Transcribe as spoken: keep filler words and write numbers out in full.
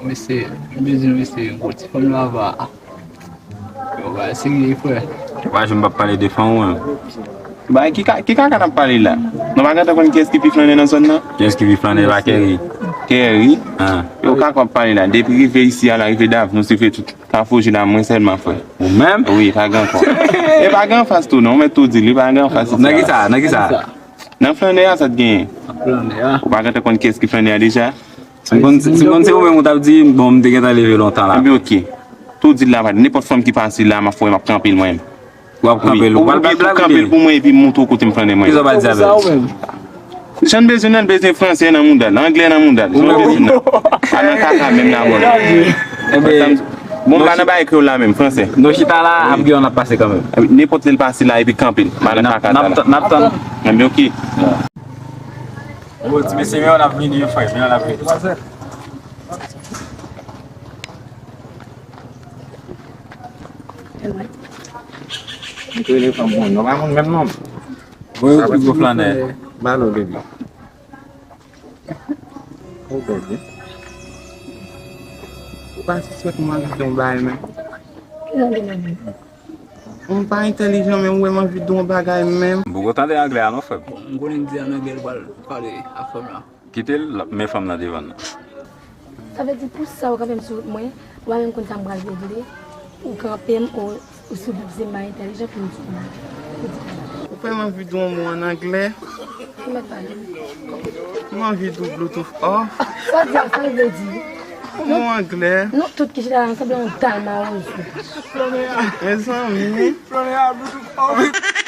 Mesye, m bezwen mesye yon gwo ti fanm lava. Yo, ba, serye, frè. Ou pa janm p ap pale de fanm ou menm. Bay, ki ka- ki kaka n ap pale la? Nou pa gentan konn kiyès ki pi flannen nan zòn nan? Kiyès ki pi flannen la, Kèri? Kèri? Ah. Yo, kaka w ap pale la. Depi rive isi a la, rive Dav, nou se fè tout. Kafou Jina, mwen sèlman, frè. Ou menm? Wi, pa gen ankò. E pa gen anfas tou, non, mwen tou di, li pa gen anfas isi a. Nan ki sa? Nan ki sa? Nan flannè a, sa t genyen? Flannè a. Ou pa gentan konn kiyès ki flannè a deja? Si m konn si m konn se ou menm, ou t ap di, bon, m te gentan leve lontan la. Ebyen, oke. Tou di l la, pa nenpòt fanm ki pase la, m ap fè, m ap kanpe l mwen menm. W ap kanpe l, ou pral bay blag kanpe l oubyen? Pou mwen epi montre w kote m flannè mwen. Kisa w pral di avè l? Jan bezwen nan, bezwen fransè nan mouda l, anglè nan mouda l. Jan bezwen nan. Pa nan kaka menm nan mouda l. Ebyen, Bon, m pa nan bagay kreyòl la menm, fransè. Nou chita la, ap gen yon ap pase kanmenm. Nenpòt lè l pase la epi kanpe l. Pa nan kaka la. N ap tann. Ebyen, oke. Bon, ti mesye, men yon ap vini, yon frè, men yon ap vini. M te rele fanm mwen, non, pa moun menm non. Mwen yo pi gwo flannè. Malo, baby. Oh, baby. Ou pa sispèk mwen anvi di yon bagay, men. Ki jan de bagay? Mwen pa entèlijan, men ou wè m anvi di yon bagay, men. M poko tande anglè a non, frè m. M konnen m di an anglè l pral pale ak fanm lan. Kite l, l ap men fanm nan devan nan. Sa vle di pou sa ou kanpe m sou wout mwen, ou pa menm konn sa m pral regle, ou kanpe m, ou, ou sou wout se m pa entèlijan pou m di ou. Ou fè m anvi di yon mo an anglè. Ou mèt pale. M anvi di w Bluetooth off. Sa w di a, sa l vle di? Yon mo anglè. Nou tout ki chita la, nou sanble yon dal mawozo. Mezanmi. Flannè a Bluetooth off.